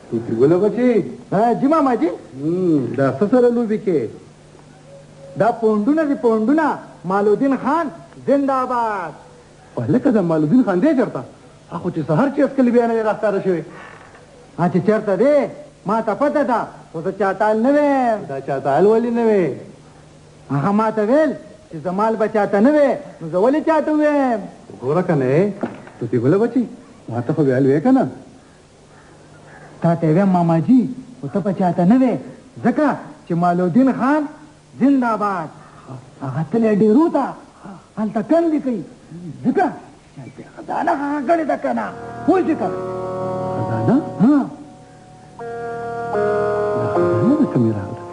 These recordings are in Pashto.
طوطي ګله بچې. جي ماما جي. دا څه سره لوبې کې؟ دا پونډونه دي پونډونه. مالودین خان زنده‌باد. هلکه د مالودین خان دی چېرته؟ هغه چې سهار چې اسکلي بیا نه دی راښکاره شوی. ها چې چېرته دی ما ته پته ده، خو زه چاته نه ویم. دا چاته ولې نه وې؟ هغه ما ته ویل چې زمال به چاته نه وې، نو زه ولې چاته وویم؟ ګوره که نه طوطي ګله بچي، ما ته خو ویل وې که نه؟ تا ته ویم ماما جي، خو ته په چاته نه وې، ځکه چې مالودین خان زنده‌باد هغه تللی ډېرو ته، هلته کندې کوي، ځکه چې هلته یې خزانه ښخه کړې ده که نه، پوه شوې که نه؟ خزانه؟ ها. دا خزانه د کومې راغله؟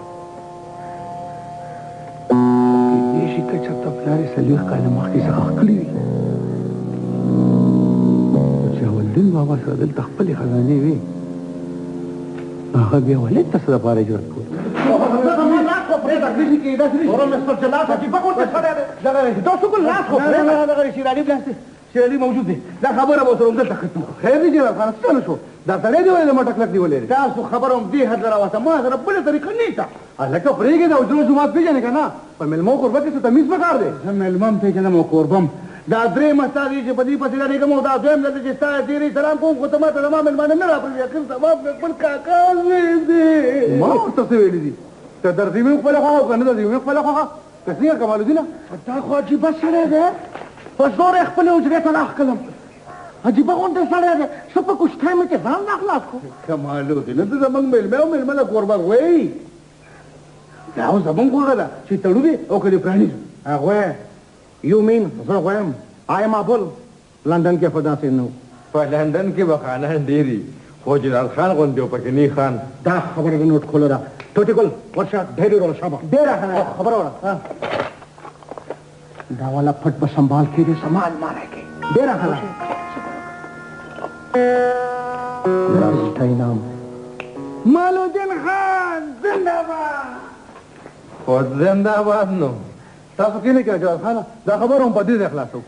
کېدای شي که چېرته پلار یې 40 کاله مخکې څه ښخ کړي وي، خو چې اولدین بابا سره دلته خپلې خزانې وې، هغه بیا ولې دلته څه دپاره جرأت کولو؟ شیرعلي موجود دی، دا خبره به ورسره همدلته ختمه کړو. خیر دی جلال خانه، څه نه شو؟ دا سړی دې ولې له مټه کلک نیولی دی؟ تاسو خبره هم دې حد له راوسته، ما سره بله طریقه نشته. هلکه پرېږدې، دا حجرو جومات پېژنې که نه؟ په مېلمو کوربه کې څه تمیز پکار دی. زه مېلمه هم پېژنم او کوربه هم. دا درېیم استاد یې چې په دې پسې لرېږم او دا دویم ځل دی چې ستا تېرې سلام کوم، خو ته ما ته زما مېلمانه نه راپرېږدې. اخر زما هم د خپل کاکا زوی دی. ما ورته څه ویلي دي؟ که درځي مې خپله خوښه او که نه درځي مې خپله خوښه، که څنګه کمال الدینه؟ دا خو عجیبه سړی دی، په زور یې خپلې حجرې ته راښکلم. عجیبه غوندې سړی دی، څه په کوشتۍ مې چې ځان راخلاص کړو. کمال الدینه، ته زموږ مېلمه او مېلمه له کوربه غوی. دا اوس زموږ خوښه ده چې تړو دې او که دې پرانیزو. هغوی یو مین زه غوایم آی ما بل لندن کې خو داسې نه و. په لندن کې به خانان ډېر دي، خو جلال خان غوندې او پکې نه خان. دا خبره د نوټ کولو ده. طوطي ګل ورشه ډېرې راوړه، شابه. ډېره ښه خبره وړه. دا والا پټ به سنبال کېږي، زما الماری کې. ډېره ښه ده. نام مالودین خان زنده‌باد. خو زنده‌باد نو تاسو کښېنئ که جلال خانه، دا خبره هم په دې ځای خلاصوو.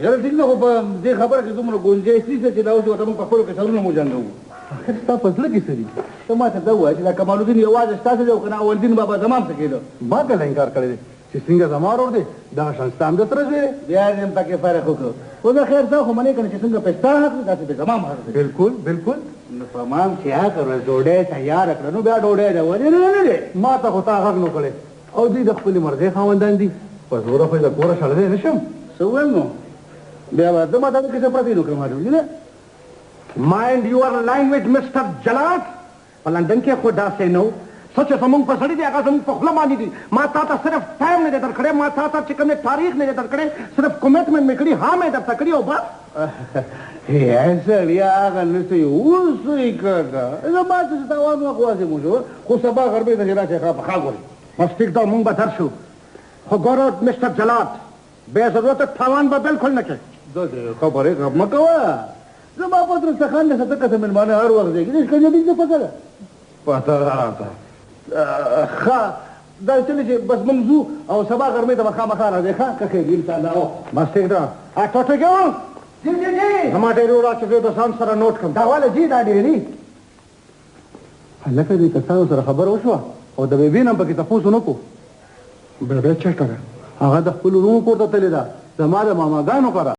یاره ټیک ده، خو په دې خبره کې دومره ګنجایش نشته چې دا اوس ورته موږ په خپلو کې سرونه مو جنګوو. اخر ستا په زړه کې څه دي؟ ته ما ته دا ووایه چې دا کمال الدین یوازې ستاسو دی او که نه اولدین بابا زما هم څه کېده؟ ما کله انکار کړی دی چې څنګه زما ورور دی، دغه شان ستا هم در سره زوی دی. بیا دې هم پکې فرق وکړو، خو زه خیر ځه خو منې که نه چې څنګه پې ستا حق دی داسې پې زما هم حق دی. بالکل بالکل. نو په ما هم چې حق ورځ ډوډۍ تیاره کړه، نو بیا ډوډۍ ده ولې نه نه دی؟ ما ته خو تا غږ نه کړی، او دوی د خپلې مرضۍ خاوندان دي، په زوره خو یې له کوره شړلی نه شم. څه ووایم نو بیا به زه ما ته کیسه پرتې نو کمال الدینه. Mind your language, Mr. Jalal. په لندن کې خو داسې نه و. څه چې زموږ په زړه دي هغه زموږ په خوله باندې دي. ما تا ته صرف ټایم نه دی درکړی، ما تا ته چې کوم تاریخ نه دی درکړی، صرف کمیټمنټ مې کړي، ها مې درته کړي او بس. هې سړیه، هغه نه څه اوس یې کړه، زما څه چې تاوان وخت واسې مو شو، خو سبا غرمې ته چې راشې ښه په ښه ګورې. بس ټیک ده، موږ به درشو. خو ګوره مسټر جلال، بې ضرورته تاوان به بالکل نه کوې. داسې خبرې غم مه کوه، زما په درستخان دی څه کسه مېلمانه هر وخت ځي، دې ښکنځل دې پته ده. پته ده راته. ښه دا چلې چې بس موږ ځو او سبا غرمې ته به خامخا راځئ. ښه که خیر وي انشاءالله. او بس ټیک ده. ټوټه ګل. جی جی جی. زما ډېرې وراچوي، زه د ځان سره نوټ کړم. دا واله جی دا ډېرې. هلکه دې کسانو سره خبره وشوه او د بیبي نه هم پکې تپوس ونه کړو. بیبي چېرته ده؟ هغه د خپلو وروڼو کور ته تللې ده، زما د ماماګانو کره.